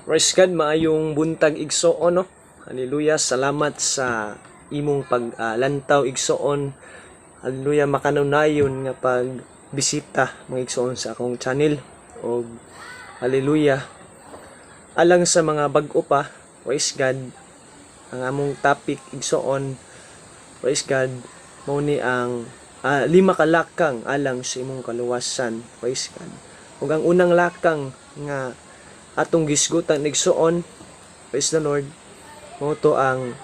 Praise God, maayong buntag, igsoon, no. Hallelujah, salamat sa imong paglantaw, igsoon. Hallelujah, makanunayon nga pagbisita, mga igsoon, sa akong channel. Og hallelujah. Alang sa mga bag-o pa, praise God, ang among topic, igsoon, praise God, mao ni ang lima ka lakang alang sa imong kaluwasan, praise God. Ug ang unang lakang nga atong gihisgutan, igsoon, praise the Lord, mao to ang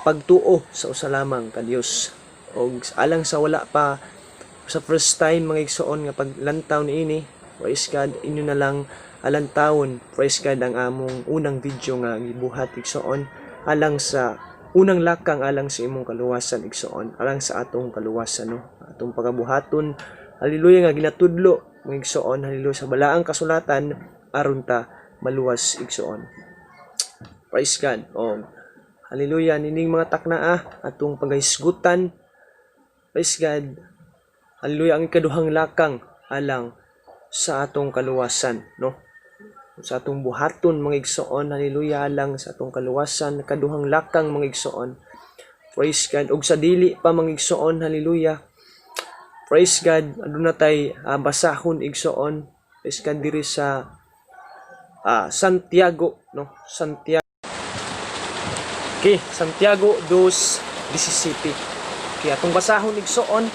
pagtuo sa usa lamang ka Dios. Og alang sa wala pa, sa first time, mga igsoon, nga paglantaw niini, praise God, inyo na lang alantawon, praise God, ang among unang video nga gibuhat, igsoon, alang sa unang lakang alang sa imong kaluwasan, igsoon, alang sa atong kaluwasan, no, atong pagabuhaton, hallelujah, nga ginatudlo, mga igsoon, hallelujah, sa balaang kasulatan aron ta maluwas, igsoon. Praise God. Oh, hallelujah, nining mga taknaa atong pagahisgutan, praise God, hallelujah, ang ikaduhang lakang alang sa atong kaluwasan, no, sa atong buhaton, mga igsoon, hallelujah, alang sa atong kaluwasan, kaduhang lakang, mga igsoon, praise God. Ug sa dili pa, mga igsoon, hallelujah, praise God, aduna tay basahon, igsoon, praise God, diri sa Santiago, no, Santiago. Okay, Santiago 2:17. Okay, atong basahon, igsoon,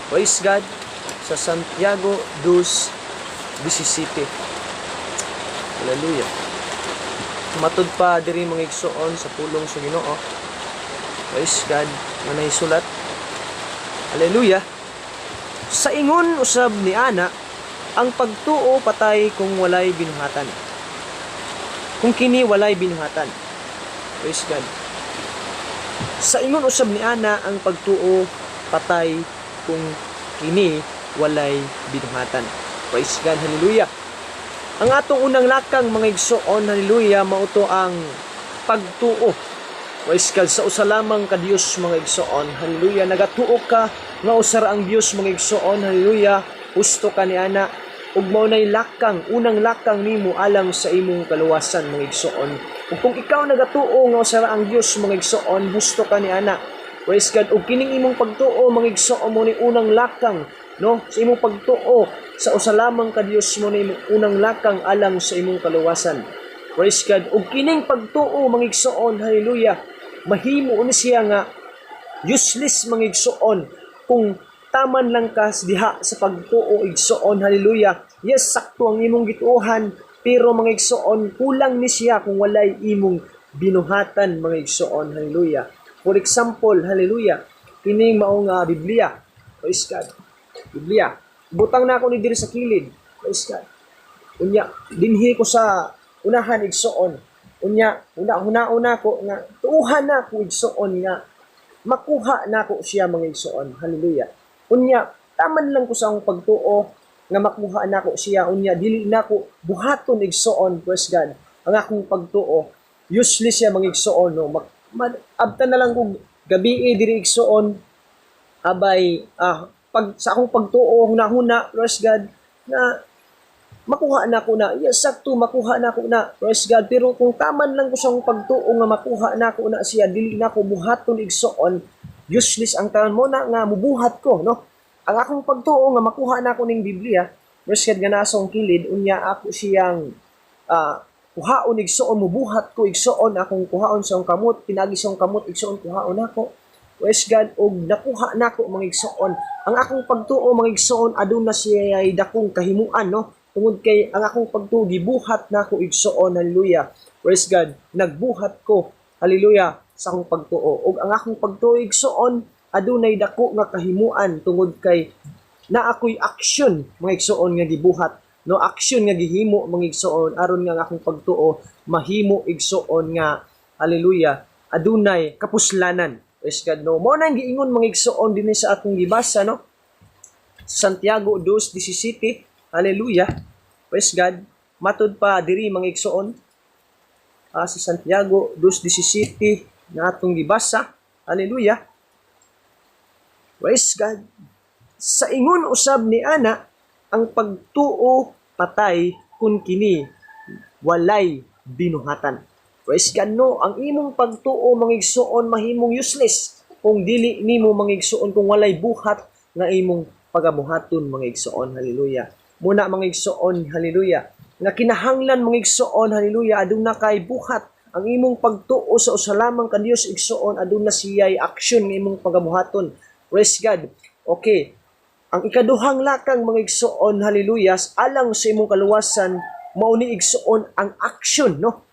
praise God, sa Santiago 2:17. Hallelujah. Matud pa diri, mga igsoon, sa pulong sa Ginoo. Praise God, nga nahisulat. Hallelujah. Sa ingon usab ni ana, ang pagtuo patay kung walay binuhatan. Kung kini walay binuhatan. Praise God. Sa ingon usab ni ana, ang pagtuo patay kung kini walay binuhatan. Praise God, hallelujah. Ang atong unang lakang, mga igsoon, hallelujah, mao to ang pagtuo. Praise God, sa usa lamang ka Dios, mga igsoon, hallelujah. Nagatuo ka nga usa ra ang Dios, mga igsoon, hallelujah. Husto ka ni ana ug mao nay lakang, unang lakang nimo alang sa imong kaluwasan, mga igsoon. Ug kung ikaw nagatuo nga usa ra ang Dios, mga igsoon, husto ka ni ana. Praise God. Ug kining imong pagtuo, mga igsoon, mao ni unang lakang, no, sa imong pagtuo sa usa lamang ka Dios, mao ni imong unang lakang alang sa imong kaluwasan. Praise God. Ug kining pagtuo, mga igsoon, hallelujah, mahimo ni siya nga useless, mga igsoon, kung taman lang ka diha sa pagtuo, igsoon, hallelujah. Yes, sakto ang imong gituohan, pero, mga igsoon, kulang ni siya kung walay imong binuhatan, mga igsoon, hallelujah. For example, hallelujah, kining mao nga Biblia, praise God. Biblia. Butang na ako ni diri sa kilid, praise God. Unya, dinhi ko sa unahan, igsoon. Unya, una-una ko nga tuuhan na ko, igsoon, nga makuha nako siya, mga igsoon. Hallelujah. Unya, taman lang ko sa akong pagtuo nga makuha nako siya. Unya, dili nako buhaton, igsoon, praise God, ang akong pagtuo. Useless siya, mga igsoon, no. Abtan na lang kog gabi diri, igsoon, abay pag sa akong pagtuo, hunahuna, praise God, na makuha na ko na, yes, sakto, makuha na ko na, praise God. Pero kung taman lang ko sa akong pagtuo nga makuha na ko na siya, dili na ko buhaton, igsoon, useless ang tanan mo na nga mubuhat ko, no. Ang akong pagtuo nga makuha na ko ning Biblia, praise God, nga nasa akong kilid, unya ako siyang kuhaon, igsoon, mubuhat ko, igsoon, akong kuhaon sa akong kamot, pinagi sa akong kamot, igsoon, kuhaon nako. Praise God, og nakuha nako, mga igsoon. Ang akong pagtuo, mga igsoon, aduna siya ay dakong kahimuan, no? Tungod kay ang akong pagtuo gibuhat nako, igsoon, hallelujah. Praise God, nagbuhat ko, hallelujah, sa akong pagtuo. Ug ang akong pagtuo, igsoon, adunay dako nga kahimuan tungod kay na ako'y action, mga igsoon, nga gibuhat, no, action nga gihimo, mga igsoon, aron nga ang akong pagtuo mahimo, igsoon, nga hallelujah, adunay kapuslanan. Praise God, no. Mao nang giingon, mga igsoon, dinhi sa atong gibasa, no, Santiago 2:17, hallelujah. Praise God. Matud pa diri, mga igsoon, sa Santiago 2:17 na atong gibasa, hallelujah. Praise God. Sa ingon usab ni ana, ang pagtuo patay kung kini walay binuhatan. Praise God, no? Ang imong pagtuo, mga igsuon, mahimong useless kung dili nimo, mga igsuon, kung walay buhat nga imong pagabuhaton, mga igsuon. Hallelujah. Muna, mga igsuon, hallelujah, nga kinahanglan, mga igsuon, hallelujah, aduna kay buhat ang imong pagtuo sa usa lamang ka Dios, igsuon, aduna siya'y action nga imong pagabuhaton. Praise God. Okay. Ang ikaduhang lakang, mga igsuon, hallelujah, alang sa imong kaluwasan, mao ni, igsuon, ang action, no?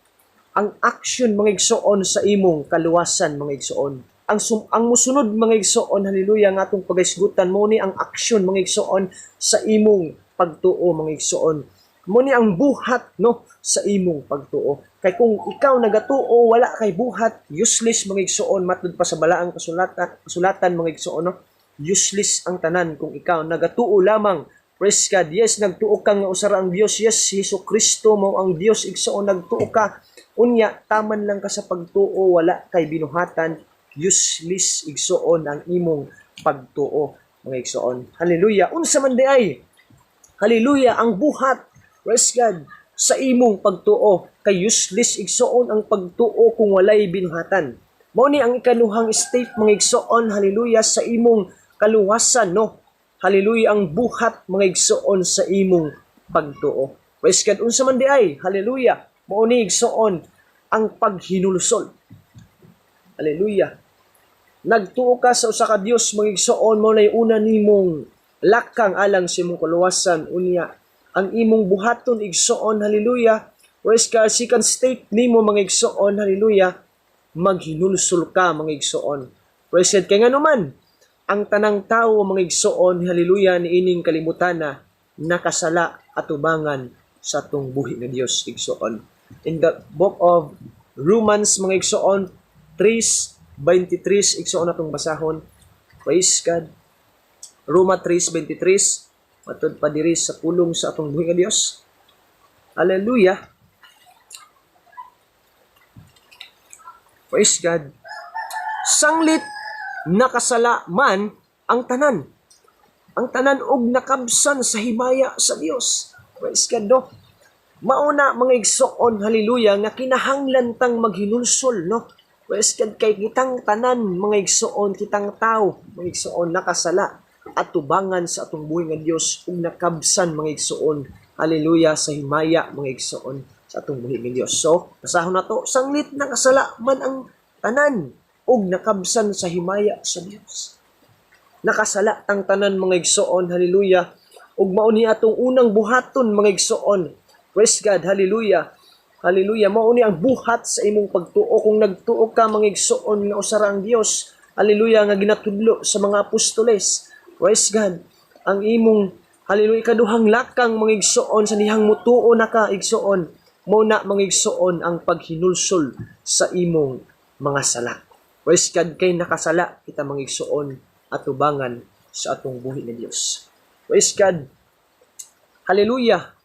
Ang action, mga igsuon, sa imong kaluwasan, mga igsuon. Ang musunod, mga igsuon, hallelujah, nga atong pagahisgutan, mao ni ang action, mga igsuon, sa imong pagtuo, mga igsuon. Mao ni ang buhat, no, sa imong pagtuo. Kay kung ikaw nagatuo, wala kay buhat, useless, mga igsuon, matud pa sa balaang kasulatan, mga igsuon, no? Useless ang tanan kung ikaw nagatuo lamang. Praise God. Yes, nagtuo ka nga usa ra ang Dios. Yes, Hesus Kristo mao ang Dios, igsuon, nagtuo ka. Unya, taman lang ka sa pagtuo, wala kay binuhatan. Useless, igsuon, ang imong pagtuo, mga igsuon. Hallelujah. Unsa man diay? Hallelujah, ang buhat. Praise God, sa imong pagtuo, kay useless, igsuon, ang pagtuo kung walay binuhatan. Mao ni ang ikaduhang step, mga igsuon, hallelujah, sa imong kaluwasan, no? Hallelujah, ang buhat, mga igsuon, sa imong pagtuo. Praise God, unsa man diay? Hallelujah. Mao ni, igsuon, ang paghinulsol. Hallelujah. Nagtuo ka sa usa ka Dios, mga igsuon, mao nay una nimong lakang alang sa imong kaluwasan. Unya, ang imong buhaton, igsuon, hallelujah. Praise God, second step nimo, mga igsuon, hallelujah, maghinulsol ka, mga igsuon. Praise God, kay nganuman, ang tanang tao, mga igsuon, hallelujah, niining kalibutan na nakasala atubangan sa atong buhi nga Dios, igsuon. In the book of Romans, mga igsuon, 3:23, igsuon, atong basahon. Praise God. Roma 3:23, matud pa diri sa pulong sa atong buhi nga Dios. Hallelujah. Praise God. Sanglit nakasala man ang tanan. Ang tanan og nakabsan sa himaya sa Dios. Praise God, no? Mauna, mga igsoon, hallelujah, nga kinahanglan tang maghinulsol, no? Praise God, kay kitang tanan, mga igsoon, kitang tao, mga igsoon, nakasala at tubangan sa atong buhi nga Dios ug nakabsan, mga igsoon, hallelujah, sa himaya, mga igsoon, sa atong buhi nga Dios. So, basahon nato, sanglit nakasala man ang tanan ug nakabsan sa himaya sa Dios. Nakasala tang tanan, mga igsoon, hallelujah. Ug mao ni atong unang buhaton, mga igsoon. Praise God, hallelujah. Hallelujah. Mao ni ang buhat sa imong pagtuo. Kung nagtuo ka, mga igsoon, nga usa ra ang Dios, hallelujah, nga ginatudlo sa mga apostoles. Praise God. Ang imong, hallelujah, kaduhang lakang, mga igsoon, sa dihang mutuo na ka, igsuon, mao na, mga igsuon, ang paghinulsol sa imong mga sala. Praise God, kay nakasala kita, mga igsuon, atubangan sa atong buhi nga Dios. Praise God. Hallelujah.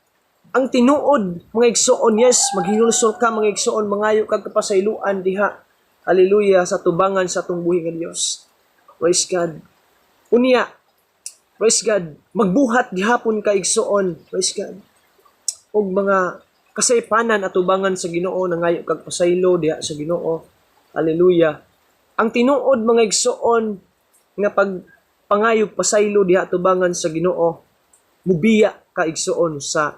Ang tinuod, mga igsoon, yes, maghinulsol ka, mga igsoon, mangayo kag kapasayloan diha. Hallelujah, sa tubangan sa atong buhi nga Dios. Praise God. Unya, praise God, magbuhat gihapon ka, igsoon. Praise God. Og mga kasaypanan atubangan sa Ginoo, nangayo kag pasaylo diha sa Ginoo. Hallelujah. Ang tinuod, mga igsoon, nga pag pangayog pasaylo diha atubangan sa Ginoo, mubiya ka, igsoon, sa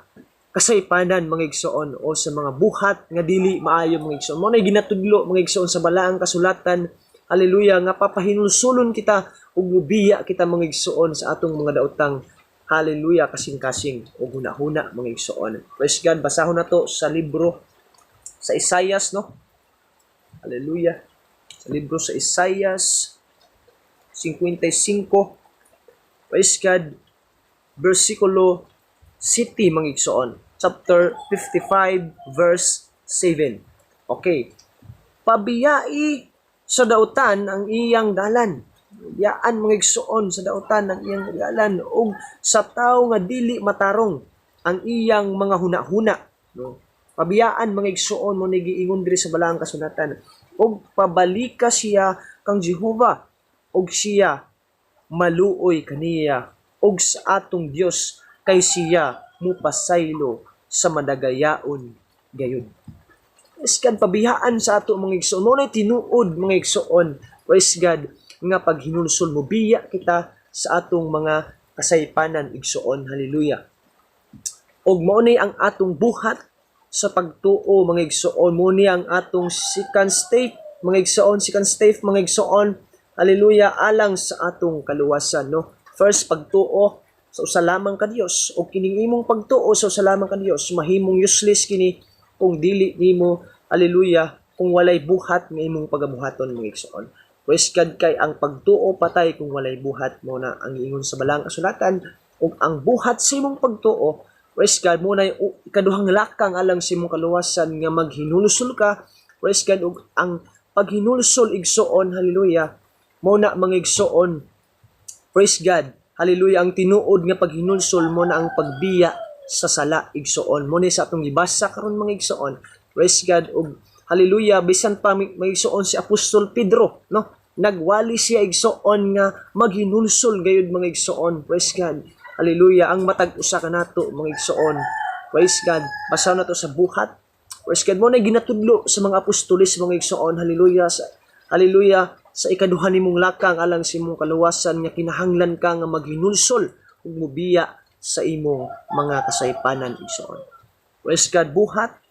kasaypanan, mga igsoon, o sa mga buhat nga dili maayo, mga igsoon. Mao na ginatudlo, mga igsoon, sa balaang kasulatan. Hallelujah, nga papahinulsulon kita ug mubiya kita, mga igsoon, sa atong mga daotang, hallelujah, kasing-kasing ug hunahuna, mga igsoon. Praise God, basahon nato sa libro sa Isaias, no? Hallelujah. Sa libro sa Isaias 55. Praise God. Versikulo 7, mga igsoon. Chapter 55 verse 7. Okay. Pabiyai sa dautan ang iyang dalan. Biyaan, mga igsoon, sa dautan ang iyang dalan ug sa tawo nga dili matarong ang iyang mga hunahuna, no? Pabiyaan, mga igsoon, mao ni giingon diri sa balaang kasulatan, ug pabalika siya kang Jehova ug siya maluoy kaniya, ug sa atong Dios, kay siya mupasaylo sa madagayaon gayud. Praise God, pabiyaan sa ato, mga igsoon. Mao na tinuod, mga igsoon. Praise God, nga pag hinulsol mo biya kita sa atong mga kasaypanan, igsoon. Hallelujah. Og mao ni ang atong buhat sa pagtuo, mga igsoon. Mao ni ang atong second step, mga igsoon, second step, mga igsoon. Hallelujah, alang sa atong kaluwasan, no? First, pagtuo sa usa lamang ka Dios. O kining imong pagtuo sa usa lamang ka Dios, mahimong useless kini kung dili nimo, hallelujah, kung walay buhat nga imong pagabuhaton, mga igsoon. Praise God, kay ang pagtuo patay kung walay buhat. Mao na ang giingon sa balaang kasulatan. Ug ang buhat sa imong pagtuo, praise God, mao na ikaduhang lakang alang sa imong kaluwasan nga maghinulsol ka. Praise God, ug ang paghinulsol, igsoon, hallelujah, mao na, mga igsoon, praise God, hallelujah, ang tinuod nga paghinulsol mao na ang pagbiya sa sala, igsoon. Mao ni sa atong gibasa karon, mga igsoon. Praise God, ug hallelujah, bisan pa, mga igsoon, si Apostol Pedro, no? Nagwali siya, igsoon, nga maghinulsol gayud, mga igsoon. Praise God. Hallelujah, ang matag usa kanato, mga igsoon. Praise God. Basa na to sa Buhat. Praise God, mao na ginatudlo sa mga apostoles, mga igsoon. Hallelujah. Sa, hallelujah, sa ikaduha nimong lakang alang sa imong kaluwasan nga kinahanglan ka nga maghinulsol ug mubiya sa imong mga kasaypanan, igsoon. Praise God, Buhat.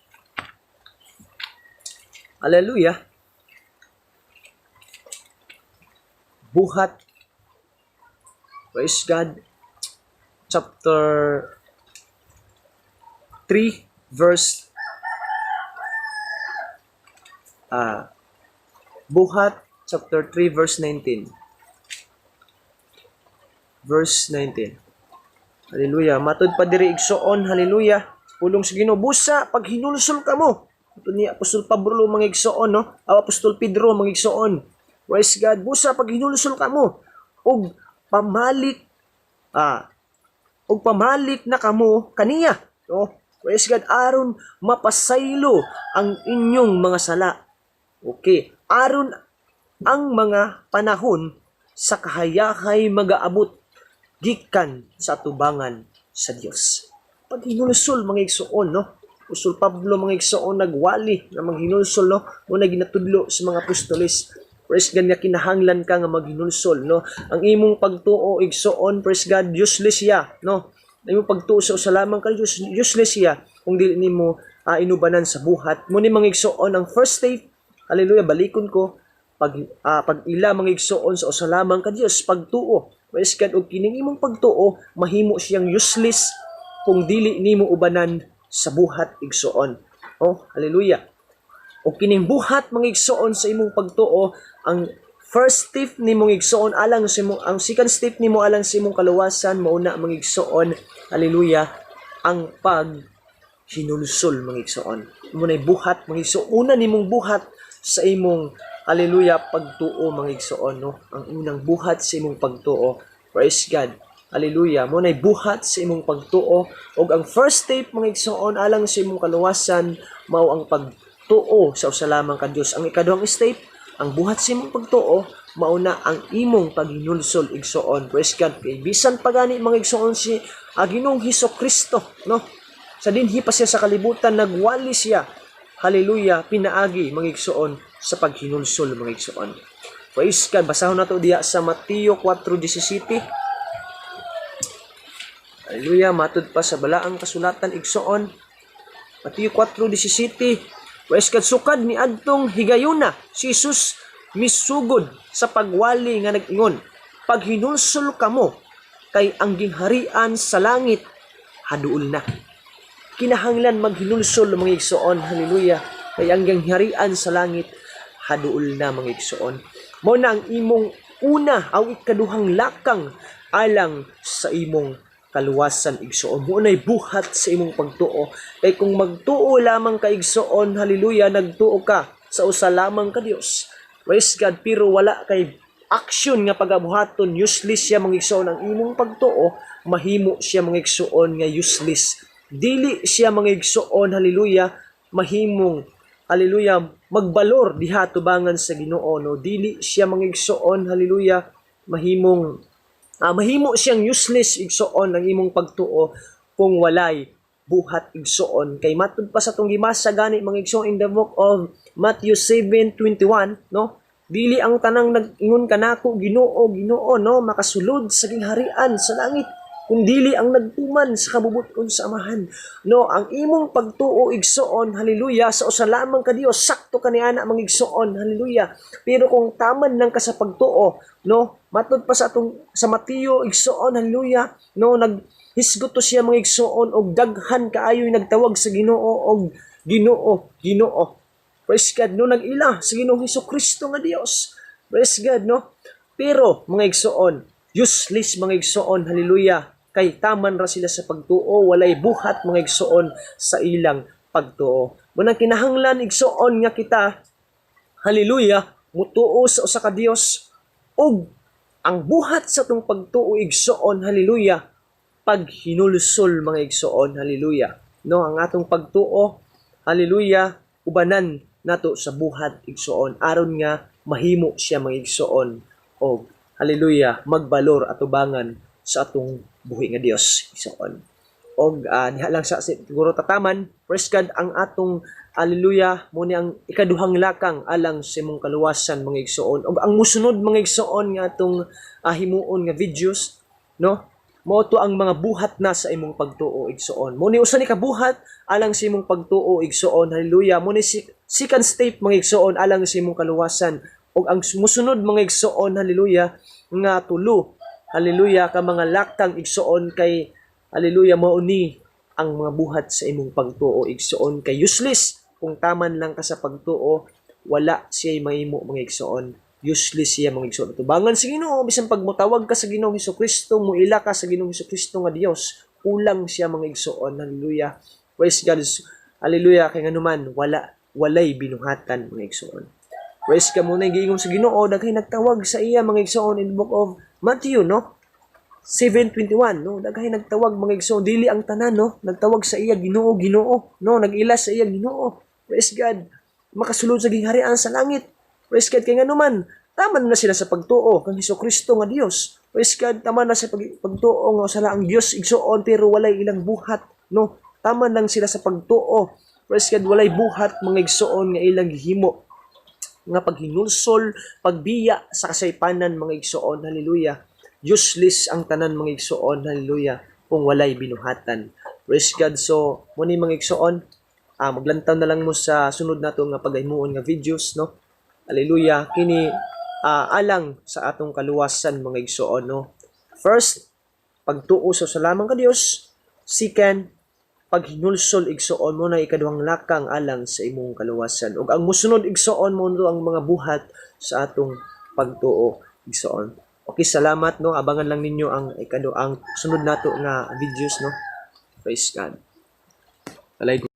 Hallelujah. Buhat. Praise God. Chapter 3 verse Buhat chapter 3 verse 19. Verse 19. Hallelujah. Matud pa diri, igsoon, hallelujah. Pulong sa Ginoo, busa pag hinulsol kamo. Ito ni Apostol Pablo, mga igsoon, no? Aw, Apostol Pedro, mga igsoon. Praise God. Busa pag hinulsol kamo ug pamalik na kamo kaniya, no? Praise God, aron mapasaylo ang inyong mga sala. Okay, aron ang mga panahon sa kahayahay magaabot gikan sa tubangan sa Dios. Pag hinulsol, mga igsoon, no? Apostol Pablo, mga igsoon, nagwali nga maghinulsol, no? Mao na ginatudlo sa mga apostoles. Praise God, nga kinahanglan ka nga maghinulsol, no? Ang imong pagtuo, igsoon, praise God, useless siya, no? Ang imong pagtuo sa usa lamang ka Dios, useless siya kung dili nimo inubanan sa buhat. Mao ni, mga igsoon, ang first step, hallelujah, balikon ko, pag ila, mga igsoon, sa usa lamang ka Dios, pagtuo. Praise God, ug kining imong pagtuo mahimo siyang useless kung dili nimo ubanan sa buhat, igsoon. Oh, hallelujah. O kining buhat, mga igsoon, sa imong pagtuo, ang first step nimong, igsoon, alang sa imong, ang second step nimo alang sa imong kaluwasan, mao na, mga igsoon, hallelujah, ang pag hinulsol, mga igsoon. Mao na'y buhat, mga igsoon. Una nimong buhat sa imong, hallelujah, pagtuo, mga igsoon, no? Ang unang buhat sa imong pagtuo. Praise God. Hallelujah. Mao na'y buhat sa imong pagtuo ug ang first step, mga igsoon, alang sa imong kaluwasan mao ang pagtuo sa usa lamang ka Dios. Ang ikaduhang step, ang buhat sa imong pagtuo, mao na ang imong paghinulsol, igsoon. Praise God. Kay bisan pa gani, mga igsoon, si Ginoong Hesus Kristo, no? Sa dinhi pa siya sa kalibutan, nagwali siya. Hallelujah, pinaagi, mga igsoon, sa paghinulsol, mga igsoon. Praise God. Basahon nato diya sa Mateo 4:17. Hallelujah, matud pa sa balaang kasulatan, igsoon. Mateo 4:17. Praise God, sukad ni adtong higayuna, si Jesus misugod sa pagwali nga nag-ingon, "Paghinulsol kamo kay ang gingharian sa langit haduol na." Kinahanglan maghinulsol, mga igsoon, hallelujah, kay ang gingharian sa langit haduol na, mga igsoon. Mao na ang imong una aw ikaduhang lakang alang sa imong kaluwasan, igsoon. Mao na'y buhat sa imong pagtuo. Kay kung magtuo lamang ka, igsoon, hallelujah, nagtuo ka sa usa lamang ka Dios. Praise God, pero wala kay action nga pagabuhaton, useless siya, mga igsoon. Ang imong pagtuo, mahimo siya, mga igsoon, nga useless. Dili siya, mga igsoon, hallelujah, mahimong, hallelujah, magbalor diha tubangan sa Ginoo, no? Dili siya, mga igsoon, hallelujah, mahimong mahimo siyang useless, igsoon, ang imong pagtuo kung walay buhat. buhat, igsuon, kay matud pa sa atong gibasa gani, mga igsuon, in the book of Matthew 7:21, no, dili ang tanang nag-ingon kanako, "Ginoo, Ginoo," no, makasulod sa gingharian sa langit, kung dili ang nagtuman sa kabubuton sa Amahan, no. Ang imong pagtuo, igsuon, hallelujah, sa usa lamang ka Dios, sakto kaniana, mga igsuon, hallelujah. Pero kung taman lang ka sa pagtuo, no, matud pa sa atong sa Mateo, igsuon, hallelujah, no, nag hisgot to siya, mga igsuon, og daghan kaayo'y nagtawag sa Ginoo og "Ginoo, Ginoo." Praise God, no, nag-ila sa Ginoong Hesus Kristo nga Dios. Praise God, no. Pero, mga igsuon, useless, mga igsuon, hallelujah, kay taman ra sila sa pagtuo, walay buhat, mga igsuon, sa ilang pagtuo. Munang kinahanglan, igsuon, nga kita, hallelujah, mutuo sa usa ka Dios ug ang buhat sa atong pagtuo, igsuon, hallelujah, paghinulsol, mga igsuon, hallelujah. No, ang atong pagtuo, hallelujah, ubanan nato sa buhat, igsuon, aron nga mahimo siya, mga igsuon, og hallelujah, magbalor atubangan sa atong buhi nga Dios, igsuon. Og diha lang sa siguro tataman. Praise God, ang atong, hallelujah, mo ni ang ikaduhang lakang alang sa imong kaluwasan, mga igsuon. Og ang musunod, mga igsuon, nga atong himuon nga videos, no, mao to ang mga buhat na sa imong pagtuo, igsuon. Mo ni usa ni kabuhat alang sa imong pagtuo, igsuon, hallelujah. Mo ni second step, mga igsuon, alang sa imong kaluwasan. Ug ang musunod, mga igsuon, hallelujah, nga tulo, hallelujah, ka mga laktang, igsuon, kay hallelujah, mao ni ang mga buhat sa imong pagtuo, igsuon, kay useless kung taman lang ka sa pagtuo, wala siya mahimo, mga igsuon. Useless siya, mga igsuon. Tubangan sa Ginoo, bisan pag motawag ka sa Ginoong Kristo, muila ka sa Ginoong Kristo nga Dios, kulang siya, mga igsuon, hallelujah. Praise God, hallelujah, kay nganuman walay binuhatan, mga igsuon. Praise God. Mo na giingon sa Ginoo, daghay nagtawag sa iya, mga igsuon, in the book of Matthew, no, 7:21, no. Daghay nagtawag, mga igsuon, dili ang tanan, no, nagtawag sa iya, "Ginoo, Ginoo," no, nag-ila sa iya, "Ginoo," praise God, makasulod sa gingharian sa langit. Praise God, kay nganuman taman na sila sa pagtuo kang Hesus Kristo nga Dios. Praise God, taman na sa pagtuo nga usa lang ang Dios, igsuon, pero walay ilang buhat, no. Taman lang sila sa pagtuo. Praise God, walay buhat, mga igsuon, nga ilang gihimo nga paghinulsol, pagbiya sa kasaypanan, mga igsuon, hallelujah. Useless ang tanan, mga igsuon, hallelujah, kung walay binuhatan. Praise God. So, muni, mga igsuon, maglantaw na lang mo sa sunod nato nga paghimuon nga videos, no? Hallelujah. Kini alang sa atong kaluwasan, mga igsuon, no? First, pagtuo sa usa lamang ka Dios. Second, paghinulsol, igsuon, mo na ikaduhang lakang alang sa imong kaluwasan. Ug ang musunod, igsuon, mo ang mga buhat sa atong pagtuo, igsuon. Okay, salamat, no. Abangan lang ninyo ang ikado ang sunod nato nga videos, no. Praise God. Alay.